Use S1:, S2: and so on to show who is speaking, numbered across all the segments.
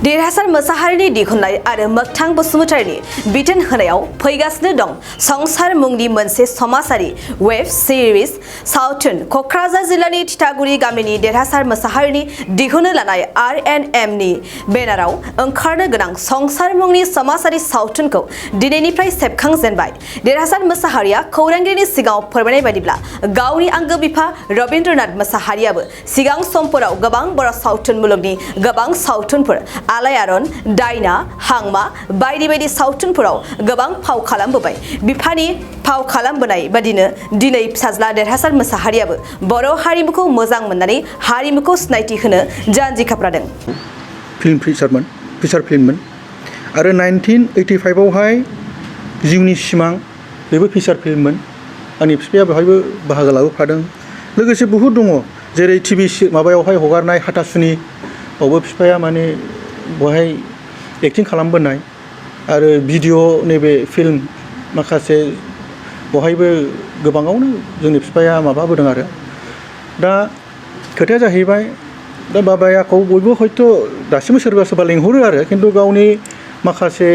S1: देरहासार मोसाहारिनि दिहुननाय आरो मोगथां बसुमतारिनि बिथोन होनायाव फैगासिनो दं संसार मुंनि मोनसे समाजारि वेब सिरिज सावथुन कक्राझार जिल्लानि थिथागुरि गामिनि देरहासार मोसाहारिनि दिहुननो लानाय RNM नि बेनाराव ओंखारनो गोनां संसार मुंनि समाजारि सावथुनखौ दिनैनिफ्राय सेबखांजेनबाय। देरहासार मोसाहारिया खौरांगिरिनि सिगाङाव फोरमायनाय बायदिब्ला गावनि आंगो बिफा रबीन्द्रनाथ मोसाहारियाबो सिगां समफोराव गोबां बर' सावथुन मुलुगनि गोबां सावथुनफोर आलायारन, दायना, हांमा बायदि बायदि सावथुनफोराव गोबां फाव खालामबोबाय। बिफानि फाव खालामबोनाय बादिनो दिनै फिसाज्ला देरहासार मोसाहारियाबो बर' हारिमुखौ मोजां मोननानै हारिमुखौ सिनायथि होनो जानजि खाफ्रादों।
S2: फिल्म फिचार फिल्ममोन आरो 1985 आवहाय जिउनि सिमां बेबो फिचार फिल्ममोन। आंनि बिफाया बेवहायबो बाहागो लाबोफादों। लोगोसे बहुद दङ जेरै टिभि माबायावहाय हगारनाय हाथासुनि बावबो बिफाया माने बहाय एक्टिं खालामबोनाय आरो भिडिअ नैबे फिल्म माखासे बहायबो गोबाङावनो जोंनि बिफाया माबाबोदों आरो दा खोथाया जाहैबाय दा बाबायाखौ बयबो हयथ' दासिमबो सोरबा सोरबा लेंहरो आरो खिन्थु गावनि माखासे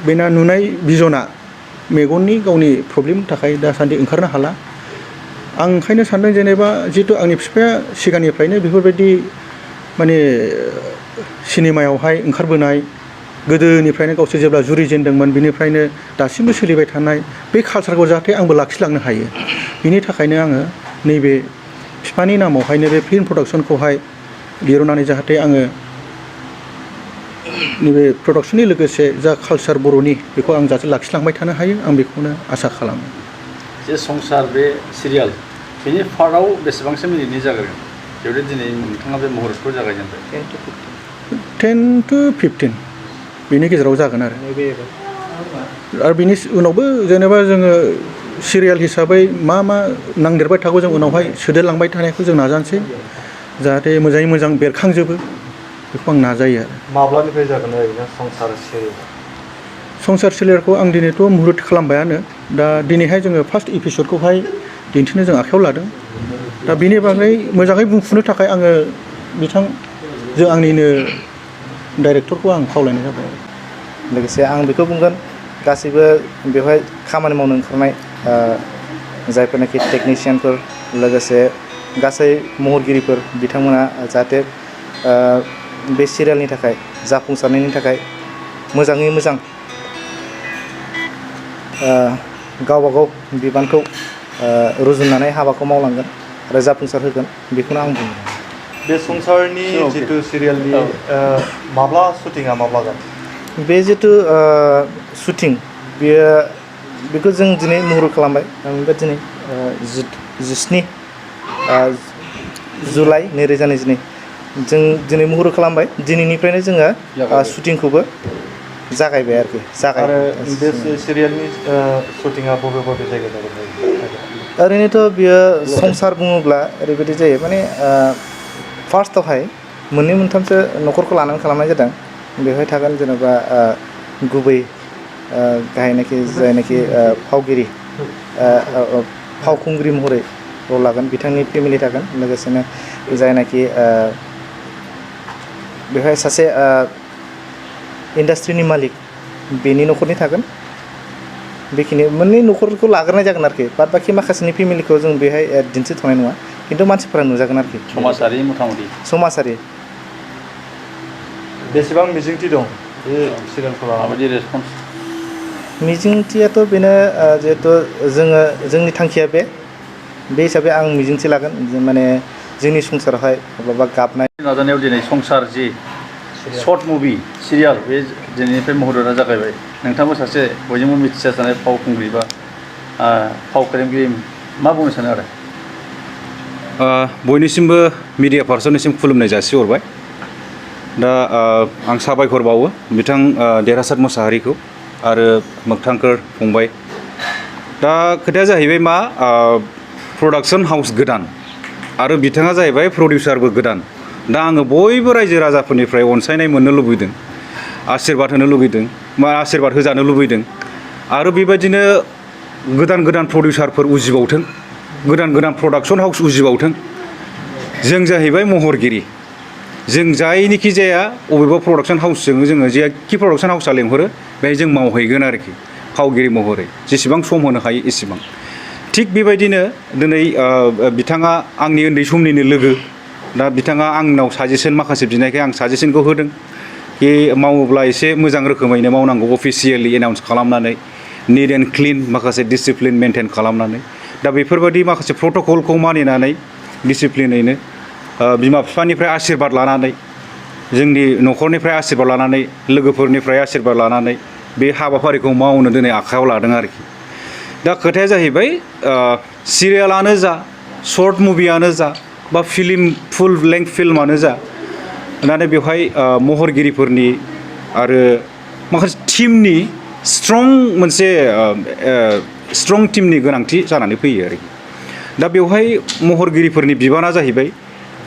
S2: बेना नुनाय भिजना मेगननि गावनि प्रब्लेमनि थाखाय दासान्दि ओंखारनो हाला। आं ओंखायनो सानदों जेनेबा जिहेतु आंनि बिफाया सिगांनिफ्रायनो बेफोरबायदि माने सिनेमायावहाय ओंखारबोनाय गोदोनिफ्रायनो गावसोर जेब्ला जुरिजेनदोंमोन बिनिफ्रायनो दासिमबो सोलिबाय थानाय बे कालसारखौ जाहाथे आंबो लाखिलांनो हायो बिनि थाखायनो आङो नैबे बिफानि नामावहायनो बे फिल्म प्रडाक्सनखौहाय दिरुननानै जाहाथे आङो नैबे प्रडाक्सननि लोगोसे जा कालसार बर'नि बेखौ आं जाहाथे लाखिलांबाय थानो हायो आं बेखौनो आसा खालामो।
S3: जे संसार बे सिरियाल बेनि पार्टआव बेसेबांसो मिनिटनि जागोन बेवहाय दिनै नोंथाङा बे महरखौ जागायजेनबाय
S2: 10 to 15 बेनि गेजेराव जागोन आरो बिनि उनावबो जेनेबा जोङो सिरियाल हिसाबै मा नांदेरबाय थागौ जों उनावहाय सोदेरलांबाय थानायखौ जों नाजानोसै जाहाथे मोजाङै मोजां बेरखांजोबो बेखौ आं नाजायो आरो।
S4: माब्लानिफ्राय जागोन ओरैनो
S2: संसार सिरियालखौ आं दिनैथ' मुहुरत खालामबायानो दा दिनैहाय जोङो फार्स्ट एपिसडखौहाय दिन्थिनो जों आखायाव लादों। दा बिनि बागै मोजाङै बुंफुनो थाखाय आङो जों आंनिनो डाइरेक्टरखौ आं खावलायनाय जाबाय।
S5: लोगोसे आं बेखौ बुंगोन गासैबो बेवहाय खामानि मावनो ओंखारनाय जायफोरनाखि टेकनिशियानफोर लोगोसे गासै महरगिरिफोर बिथांमोना जाहाथे बे सिरियालनि थाखाय जाफुंसारनायनि थाखाय मोजाङै मोजां गावबा गाव बिबानखौ रुजुननानै हाबाखौ मावलांगोन आरो जाफुंसार होगोन बेखौनो आं बुङो।
S4: बे संसारनि जितु सिरियालनि माब्ला शुटिंआ माब्ला जागोन?
S5: बे जितु शुटिं बेखौ जों दिनै मुहुर खालामबाय ओमफ्राय दिनै 17 जुलाइ 2022 जों दिनै मुहुर खालामबाय। दिनैनिफ्रायनो जोङो शुटिंखौबो जागायबाय आरोखि
S4: आरो बे सिरियालनि शुटिंआ बबे जायगायाव जागोन?
S5: ओरैनोथ' बियो संसार बुङोब्ला ओरैबायदि जायो माने फार्स्टआवहाय मोननै मोनथामसो न'खरखौ लानानै खालामनाय जादों। बेवहाय थागोन जेनेबा गुबै गाहायनाखि जायनाखि फावगिरि फावखुंग्रि महरै रल लागोन बिथांनि फेमिलि थागोन। लोगोसेनो जायनाखि बेवहाय सासे इन्डास्ट्रिनि मालिक बेनि न'खरनि थागोन। बेखिनि मोननै न'खरखौ लाग्रोनाय जागोन आरोखि बाद बाखि माखासेनि फेमिलिखौ जों बेहाय दिन्थिथ'नाय नङा खिन्थु मानसिफोरा नुजागोन आरोखि
S3: समाजारि मथामथि
S5: समाजारि।
S4: बेसेबां मिजिंथि दं बे सिरियालखौ
S3: माबायदि रेसपन्स?
S5: मिजिंथियाथ' बेनो जिहेथु जोंनि थांखिया बे हिसाबै आं मिजिंथि लागोन माने जोंनि संसारावहाय माब्लाबा गाबनाय
S3: नाजानायाव दिनै संसार जि सर्ट मुभि सिरियाल बे दिनैनिफ्राय महरा जागायबाय। नोंथाङाबो सासे बयजोंबो मिथिसार जानाय फावखुंग्रि बा फाव खालामगिरि मा बुंनो सानो आरो?
S6: बयनिसिमबो मिडिया पार्सननिसिम खुलुमनाय जासिहरबाय। दा आं साबायखर बावो बिथां देरहासार मोसाहारिखौ आरो मोगथांखोर फंबाय। दा खोथाया जाहैबाय मा प्रडाक्सन हाउस गोदान आरो बिथाङा जाहैबाय प्रडिउसारबो गोदान। दा आङो बयबो रायजो राजाफोरनिफ्राय अनसायनाय मोननो लुबैदों, आशीर्बाद होनो लुबैदों, आशीर्बाद होजानो लुबैदों आरो बेबायदिनो गोदान प्रडिउसारफोर जों जायनिखि जाया अबेबा प्रडाक्सन हाउसजों जोङो जेखि प्रडाक्सन हाउसआ लेंहरो बेहाय जों मावहैगोन आरोखि फावगिरि महरै जेसेबां सम होनो हायो एसेबां थिग बेबायदिनो दिनै बिथाङा आंनि उन्दै समनिनो लोगो दा बिथाङा आंनाव साजेसन माखासे बिनायखाय आं साजेसनखौ होदों कि मावोब्ला एसे मोजां रोखोमैनो मावनांगौ अफिसियेलि एनाउन्स खालामनानै निट एन्ड क्लिन माखासे डिसिप्लिन मेनटेन खालामनानै दा बेफोरबायदि माखासे प्रट'कलखौ मानिनानै डिसिप्लिनैनो बिमा बिफानिफ्राय आशीर्बाद लानानै जोंनि न'खरनिफ्राय आशीर्बाद लानानै लोगोफोरनिफ्राय आशीर्बाद लानानै बे हाबाफारिखौ मावनो दिनै आखायाव लादों आरोखि दा खोथाया जाहैबाय सिरियालानो जा शर्ट मुभियानो जा बा फिल्म फुल लेंथ फिल्मानो जा नाथाय बेवहाय महरगिरिफोरनि आरो माखासे टीमनि स्ट्रं मोनसे स्ट्रं टीमनि गोनांथि जानानै फैयो आरोखि दा बेवहाय महरगिरिफोरनि बिबाना जाहैबाय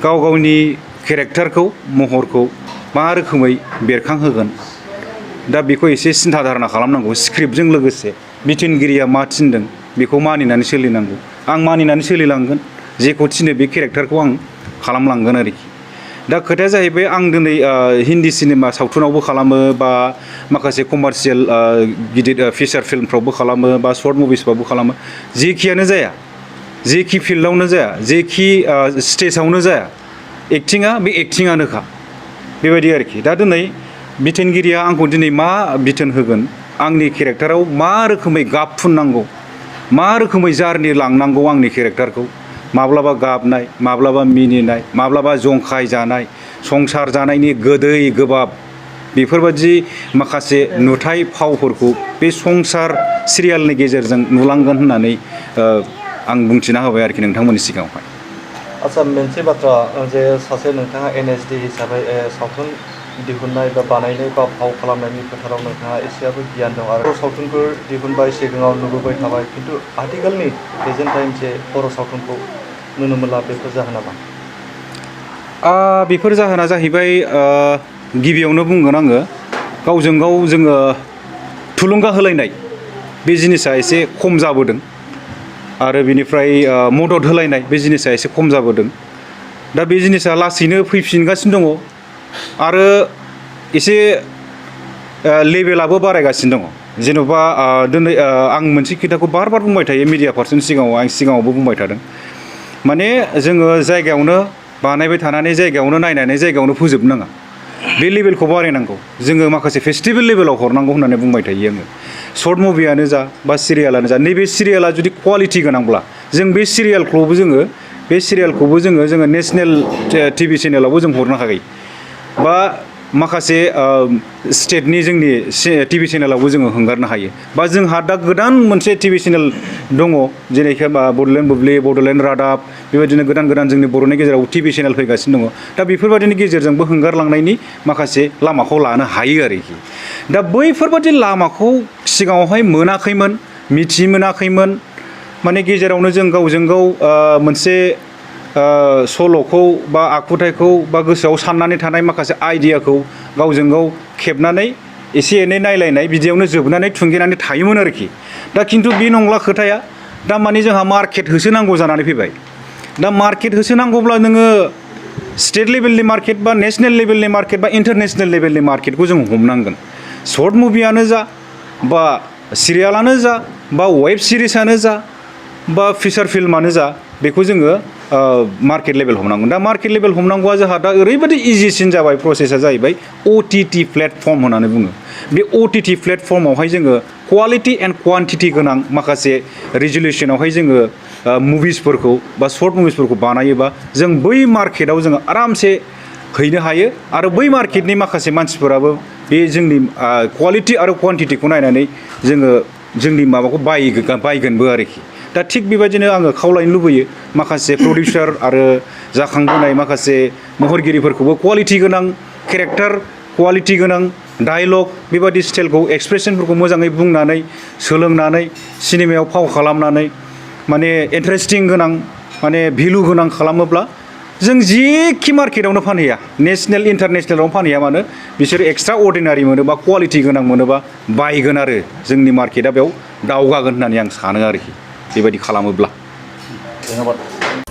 S6: गाव गावनि केरेक्टारखौ महरखौ मा रोखोमै बेरखांहोगोन दा बेखौ एसे सिन्था धारना खालामनांगौ स्क्रिप्टजों लोगोसे बिथोनगिरिया मा थिनदों बेखौ मानिनानै सोलिनांगौ आं मानिनानै सोलिलांगोन जेखौ थिनो बे केरेक्टारखौ आं खालामलांगोन आरोखि दा खोथाया जाहैबाय आं दिनै हिन्दी सिनेमा सावथुनावबो खालामो बा माखासे कमार्शियेल गिदिर फिचार फिल्मफ्रावबो खालामो बा शर्ट मुभिसफ्रावबो खालामो जेखियानो जाया जेखि फिल्डआवनो जाया जेखि स्टेजावनो जाया एक्टिङा बे एक्टिङानोखा बेबायदि आरोखि दा दिनै बिथोनगिरिया आंखौ दिनै मा बिथोन होगोन आंनि केरेक्टाराव मा रोखोमै गाब फुननांगौ मा रोखोमै जारनि लांनांगौ आंनि केरेक्टारखौ माब्लाबा गाबनाय माब्लाबा मिनिनाय माब्लाबा जंखाय जानाय संसार जानायनि गोदै गोबाब बेफोरबायदि माखासे नुथाय फावफोरखौ बे संसार सिरियालनि गेजेरजों नुलांगोन होननानै आं बुंथिना होबाय आरोखि नोंथांमोननि सिगाङावहाय
S4: आच्चा मोनसे बाथ्रा जे सासे नोंथाङा NSD हिसाबै सावथुन दिहुननाय बा बानायनाय बा फाव खालामनायनि फोथाराव नोंथाङा एसेबाबो गियान दं आरो सावथुनफोर दिहुनबाय सिगाङाव नुबोबाय थाबाय खिन्थु आथिखालनि प्रेजेन्ट टाइम जे बर' सावथुनखौ नुनो मोनला बेफोर जाहोना मा?
S6: बेफोर जाहोना जाहैबाय गिबियावनो बुंगोन आङो गावजों गाव जोङो थुलुंगा होलायनाय बे जिनिसा एसे खम जाबोदों आरो बिनिफ्राय मदद होलायनाय बे जिनिसा एसे खम जाबोदों दा बे जिनिसा लासैनो फैफिनगासिनो दङ आरो एसे लेभेलाबो बारायगासिनो दङ जेन'बा दिनै आं मोनसे खोथाखौ बार बार बुंबाय थायो मिडिया पार्सन सिगाङाव आं सिगाङावबो बुंबाय थादों माने जोङो जायगायावनो बानायबाय थानानै जायगायावनो नायनानै जायगायावनो फोजोबनाङा बे लेभेलखौ बारायनांगौ जोङो माखासे फेस्टिभेल लेभेलाव हरनांगौ होननानै बुंबाय थायो आङो शर्ट मुभियानो जा बा सिरियालानो जा नैबे सिरियाला जुदि कुवालिटि गोनांब्ला जों बे सिरियालखौबो जोङो नेसनेल टिभि चेनेलावबो जों हरनो हायो बा माखासे स्टेटनि जोंनि टिभि चेनेलावबो जोङो हंगारनो हायो बा जोंहा दा गोदान मोनसे टिभि चेनेल दङ जेरैखि बड'लेण्ड बुब्लि बड'लेण्ड रादाब बेबायदिनो गोदान गोदान जोंनि बर'नि गेजेराव टिभि चेनेल फैगासिनो दङ दा बेफोरबायदिनि गेजेरजोंबो हंगारलांनायनि माखासे लामाखौ लानो हायो आरोखि दा बैफोरबायदि लामाखौ सिगाङावहाय मोनाखैमोन मिथि मोनाखैमोन माने गेजेरावनो जों गावजों गाव मोनसे सल'खौ बा आखुथायखौ बा गोसोआव साननानै थानाय माखासे आइडियाखौ गावजों गाव खेबनानै एसे एनै नायलायनाय बिदियावनो जोबनानै थुंगेनानै थायोमोन आरोखि दा खिन्थु बे नंला खोथाया दा माने जोंहा मार्केट होसोनांगौ जानानै फैबाय दा मार्केट होसोनांगौब्ला नोङो स्टेट लेभेलनि मार्केट बा नेसनेल लेभेलनि मार्केट बा इन्टारनेसनेल लेभेलनि मार्केटखौ जों हमनांगोन शर्ट मुभियानो जा बा सिरियालानो जा बा वेब सिरिजआनो जा बा फिचार फिल्मानो जा बेखौ जोङो मार्केट लेभेल हमनांगोन दा मार्केट लेभेल हमनांगौआ जोंहा दा ओरैबायदि इजिसिन जाबाय प्रसेसा जाहैबाय OTT प्लेटफर्म होननानै बुङो बे OTT प्लेटफर्मावहाय जोङो क्वालिटि एन्ड क्वान्टिटि गोनां माखासे रिजुलेसनावहाय जोङो मुभिसफोरखौ बा शर्ट मुभिसफोरखौ बानायोबा जों बै मार्केटाव जोङो आरामसे हैनो हायो आरो बै मार्केटनि माखासे मानसिफोराबो बे जोंनि क्वालिटि आरो क्वान्टिटिखौ नायनानै जोङो जोंनि माबाखौ बायगोनबो आरोखि दा थिग बेबायदिनो आङो खावलायनो लुबैयो माखासे प्रडिउसार आरो जाखांबोनाय माखासे महरगिरिफोरखौबो क्वालिटि गोनां केरेक्टार क्वालिटि गोनां डायलग बेबायदि स्टाइलखौ एक्सप्रेसनफोरखौ मोजाङै बुंनानै सोलोंनानै सिनेमायाव फाव खालामनानै माने इन्टारेस्टिं गोनां माने भेलु गोनां खालामोब्ला जों जेखि मार्केटावनो फानहैया नेसनेल इन्टारनेसनेलावनो फानहैया मानो बिसोर एक्सट्रा अर्डिनारि मोनोबा क्वालिटि गोनां मोनोबा बायगोन आरो जोंनि मार्केटआ बेयाव दावगागोन होननानै आं सानो आरोखि बेबायदि खालामोब्ला
S3: धन्यबाद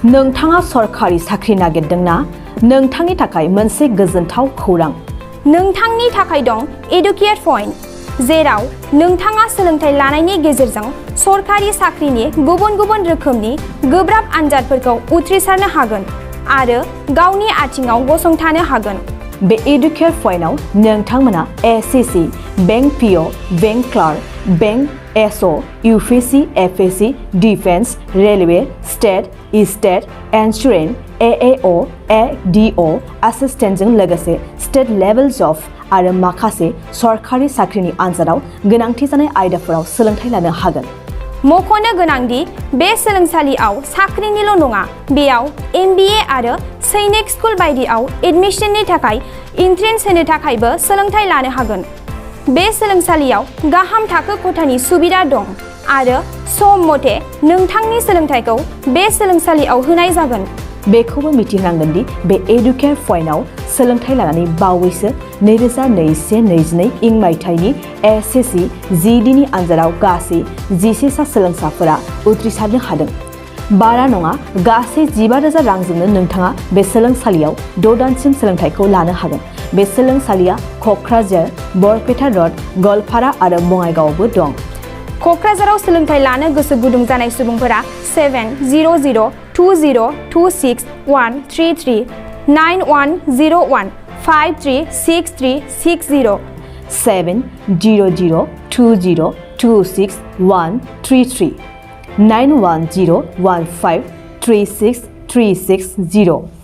S1: नोंथाङा सरखारि साख्रि नागिरदोंना? नोंथांनि थाखाय मोनसे गोजोनथाव खौरां।
S7: नोंथांनि थाखाय दं एडुकेट पइन्ट, जेराव नोंथाङा सोलोंथाइ लानायनि गेजेरजों सरखारि साख्रिनि गुबुन गुबुन रोखोमनि गोब्राब आनजादफोरखौ उथ्रिसारनो हागोन आरो गावनि आथिङाव गसंथानो हागोन।
S1: बे एडुकेट पइन्टआव नोंथांमोना SSC, bank PO, bank clerk, bank SO, UPSC, FSC, defence, railway, state insurance, AAO, ADO एसिस्टेन्टजों लोगोसे स्टेट लेभेल जब आरो माखासे सरखारि साख्रिनि आनजादाव गोनांथि जानाय आयदाफोराव सोलोंथाइ लानो हागोन।
S7: मख'नो गोनांदि बे सोलोंसालियाव साख्रिनिल' नङा, बेयाव MBA आरो सैनिक स्कुल बायदियाव एडमिशननि थाखाय एन्ट्रेन्स होनो थाखायबो सोलोंथाइ लानो हागोन। बे सोलोंसालियाव गाहाम थाखो खथानि सुबिदा दं आरो सम मथे नोंथांनि सोलोंथाइखौ बे सोलोंसालियाव होनाय जागोन।
S1: बेखौबो मिथिनांगोन दि बे एडुकेट पइन्टआव सोलोंथाइ लानानै बावैसो 2021-22 इं मायथाइनि एसएससि जिडिनि आनजादाव गासै 11 सा सोलोंसाफोरा उथ्रिसारनो हादों। बारा नङा, गासै 15,000 रांजोंनो नोंथाङा बे सोलोंसालियाव 6 दानसिम सोलोंथाइखौ लानो हागोन। बे सोलोंसालिया क'क्राझार, बरपेटा र'ड, गलपारा आरो बङाइगावआवबो दं।
S7: क'क्राझाराव सोलोंथाइ लानो गोसो गुदुं जानाय सुबुंफोरा 70020261133 9101536360
S1: 70020261133 9101536360